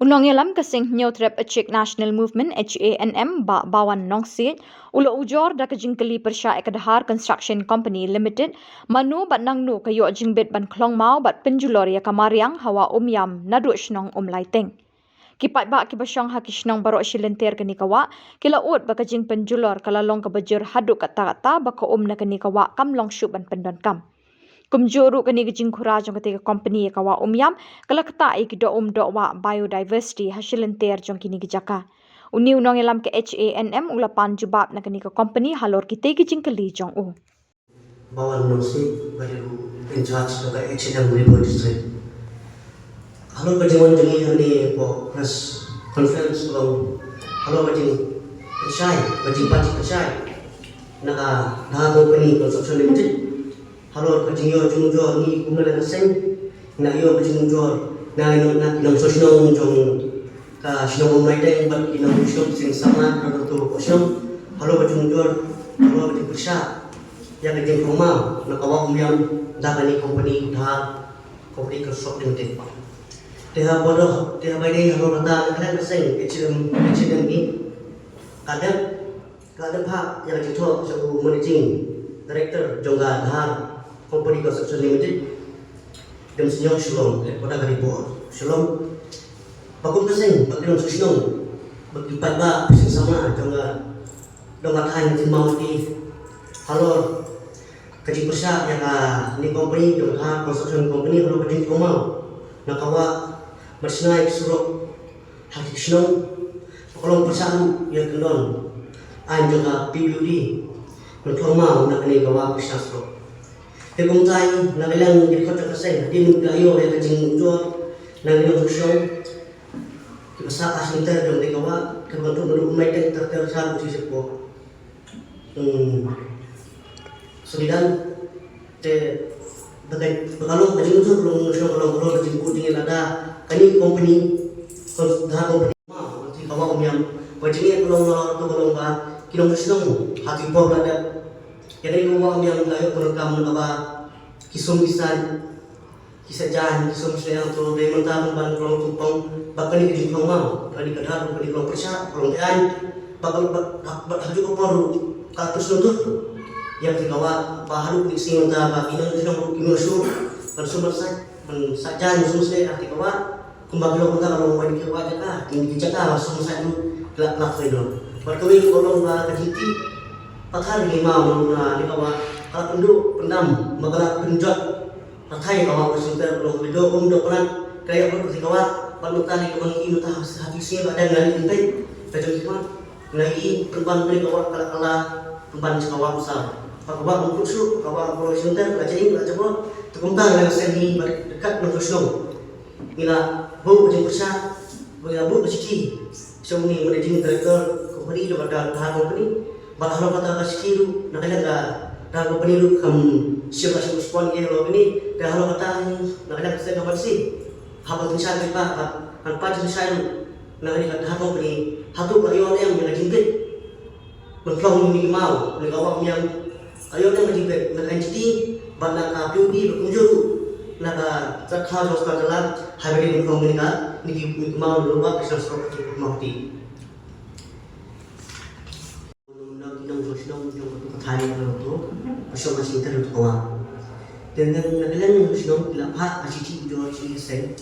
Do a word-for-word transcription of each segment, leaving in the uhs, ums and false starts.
U nongïalam ka seng Hynñiewtrep Achik National Movement, H A N M, Bah Bawan Nongsiej, u la ujor da ka jingkylli pyrshah ïa ka Dhar Construction Company Limited, mano bad nangno ka ïoh jingbit ban khlong maw bad pynjulor ïa ka mariang ha Wah Umiam naduh shnong Umlaiteng. Ki paidbah kiba shong ha ki shnong baroh shi lynter kane ka wah ki la ud ba ka jingpynjulor ka la long kaba jur haduh katta katta ba ka um na kane ka wah kam long shuh ban pyndonkam. Kumjuh ruh kane ka jingkhura jong katei ka company ïa ka Wah Umiam ka la ktah ïa ki doh um doh wah biodiversity ha shi lynter jong kine ki jaka. Une u nongïalam ka H A N M u la pan jubab na kane ka company halor kitei ki jingkylli jong u. Bawan Nongsiej, ba dei ruh in charge jong ka H A N M Ri Bhoi District. Halor ka jingwan jong ngi hangne hapoh press conference ka long halor ka jingpynshai, ka jingpynshai na ka Dhar Company Construction Limited. Halor ka jingïoh jingujor ngi kum na ka seng, ngi la ïoh ka jingujor na, na, na ki nongshong shnong jong ka shnong Umlaiteng bad ki nongshong shnong seng samla na ka to ka shnong. Halor ka jingujor, halor ka jingpyrshah ïa ka jingpynmaw na ka Wah Umiam da kane company Dhar Company Construction Limited. Te ha Bodoh, te ha Baideng halor kata na ka liang ka seng H M, H M E. Ka dep Ka dep ha ïa ka jingthoh jong u Managing Director jong ka Dhar Company Construction Limited. Dem sniong Shillong, eh, pada ka report Shillong. Ba kum ka seng, ba ki nongshong shnong, ba ki paidbah, seng samla jong ka, jong ka thaiñ Mawhati. Halor ka jingpyrshah ïa kane company jong ka Dhar Construction Company halor ka jingpynmaw na ka wah, bad shna ïa ki surok ha ki shnong. Ka long pyrshah ruh ïa ka kyndon aiñ jong ka P W D ban khlong maw na kane ka wah ka shna surok. Te kumta na ka liang jingkhot jong ka seng, hadien ba la ïoh ïa ka jingujor na ka liang ka shnong, ki basa ka seng ter jong ka wah, ka ban tu melu mai ter ter ter sha u shisha ko. Hmm. Sulidan te ba ka, ba ka long ka jingujor, long long long long ka jingkut jingïalada kane company, kon da company ma ti ka Wah Umiam. Ba jingïa ka long long to ka long ba ki nongshnong ha ki por la dep. Ïa kane ka Wah Umiam la ïoh pyndonkam na ka ba ki sum ki san, ki sa jan, ki sum sliang to dei mynta ban ban long tumpong ba kane ka jingkhlong maw, kane ka Dhar, kane ka long pyrshah, ka long aiñ, ba ka, ba, ba, ba ha ju ka por ruh ka pyrshah tu. Ïa ka wah ba haduh kane ka sngi mynta ba ki nongshong ruh ki nongshong ban sum ban sa, ban sa jan sum sliang ha ka wah. Kumba ki long mynta ka long wai ki wah jaka, ki jaka ba sum sa ruh ki la, ki la khlong. Bad kawei ruh ka long ba ka jingtih pathar ki maw na ka wah ka la pynduh pyndam ba ka la pynjot. Pathai ka wah ka sumter ka long video um dok pynat ka ïa ka wah, ban mynta ni ka bang i mynta ha ha ki sngi ba dang ngan i pyntai ka jong ki ma. Ngan i pynban bri ka wah ka la ka la pynban ka wah usar. Ba ka wah um kut shu ka wah ka long sumter ka jing ka jabot. Tu kumta ngan seng ni ba dekat nang ka shnong. Ngi la buh ka jingpyrshah, ngi la buh ka shithi sha u managing director company jong ka Dhar company. Bad halor kata ka shithi ruh na ka liang ka Dhar company ruh kam shym la shym respond ïa kane. Te halor kata na ka liang ka seng ka ban si haba pynshai ka ba kan pat pynshai ruh na ka liang ka Dhar company. Hato ka ïoh ne em ïa ka jingbit ban khlong ïa ki maw na ka Wah Umiam. Ka ïoh ne em ka jingbit na ka N G T bad na ka P W D ba kumjuh ruh na ka Trade House Hospital. Haba dei ban khlong ïa ka, ïa ki maw na ka Wah ka shnong Mawhati. Nong nong jong shnong jong ka tu ka thaiñ ka tu ka shnong ka shnong ka tu ka wah. Te nang na ka liang nong shnong ki la phah ka shithi jong ka seng.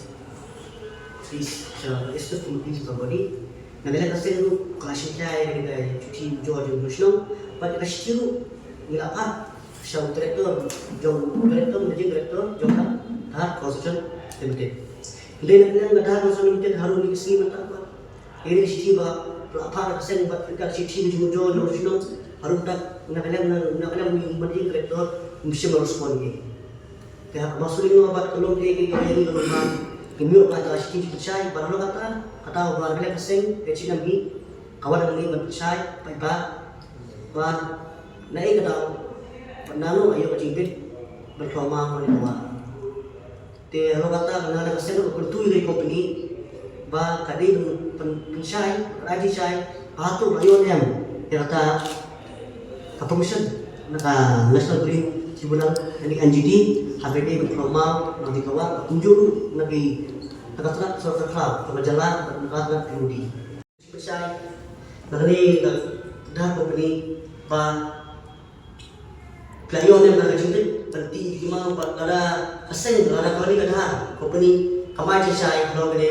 Is, uh, is the police ka body. Na ka liang ka seng ruh ka la shithi ïa ka shithi jong jong nong shnong. Bad ka shithi ruh ngi la phah sha u director jong director managing director jong ka Dhar Construction Limited. Ngi na ka liang ka Dhar Construction Limited harum ni ka sngi mynta ba Ïa ka shithi ba la phah na ka seng bad ka shithi ka jingmujor na ka shnong. Harum tak na ka liang na ka liang u managing director um shym la respond ïa. Te ha ka ba suling no bad ka long ïa ka ïa ka long ba ka mih ka shithi jingshai bad halor kata kata ba na ka liang ka seng ka chinam hi ka wan ngi ban shai bad ba bad na ïa ka daw bad nano ïa ka jingbit ban khlong ma wan ïa ka wan. Te halor kata ka na ka seng ka kyntu ïa ka company ba ka dei pyn pynshai, ka dei shai, ba hato ba ïoh ne em ïa kata ka permission na ka National Green Tribunal, na ka N G T, haba dei ban khlong maw na ka wah, kumjuh ruh na ki Ka tnat sorkar khlaw kaba jylla bad ka tnat P W D. Pynshai na kane ka Dhar Company ba pynlong ïa ka jingtip ban tih ki maw bad lada ka seng, lada kane ka Dhar Company kam ai jingshai halor kane,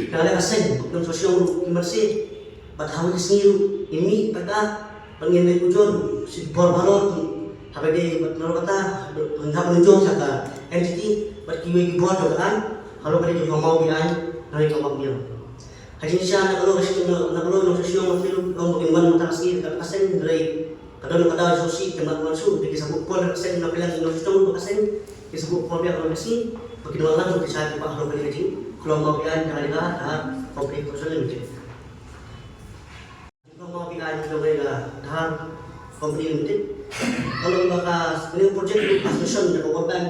lada ka seng ba kin sngewsih ruh ki marse bad ha kawei ka sngi ruh i mih pat ka ban ngin leit ujor ruh sha ki bor balor ki haba dei bad nalor kata ban hap ban ujor sha ka N G T bad kiwei ki bor jong ka, halor kane ka jong Mawbeiñ na ka Wah Miang. Ha jingshisha na ka Law ka shnong, na ka Law ka shnong, ma ki ruh ong ba kin wan mynta ka sngi ka seng, hynrei ka don ka daw sngewsih ka mat wan shu, te ki sa buh por ka seng na ka liang ka shnong ka seng, ki sa buh por biang ka sngi ba kin wan lang ki shai ki ba halor kane ka jingkhlong Mawbeiñ na ka liang ka Dhar Company Construction Limited. Jingkhlong Mawbeiñ jong ka Dhar Company Limited ka long ba ka new project construction da ka World Bank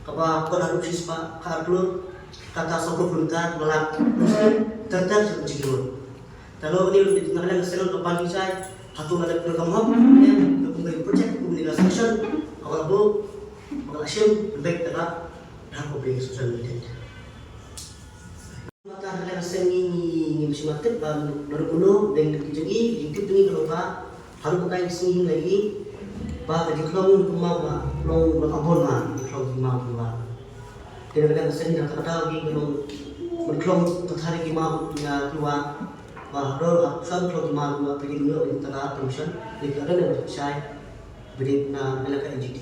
kaba kut haduh shispah khatar klur, kata sawphew kilometer, ba la ter ter sha ka jingkyrwoh. Te halor kane ruh na ka liang ka seng ka pan jingshai, hato lada ka hok ne ka kum ka project kum kane ka section kaba la buh, ba ka la shim beit da ka Dhar Company Construction Limited. Mynta ha ka seng ngi, ngi, ngim shym la tip ba naduh mynno, dang ki jong ngi, jingtip jong ngi ka long ba haduh katai ka sngi ngi la ïohi ba ka jingkhlong ki maw ba long ba ka bun ma, jingkhlong ki maw ki wah. Te na ka seng ngi, na kata ka daw ngi ka long ban khlong, ka thari ki maw ïa ki wah. Ba haduh ha ka khlong ki maw ki wah, ka jingkhlong ka permission, ngi ka don ka shai ba dei na elaka N G T.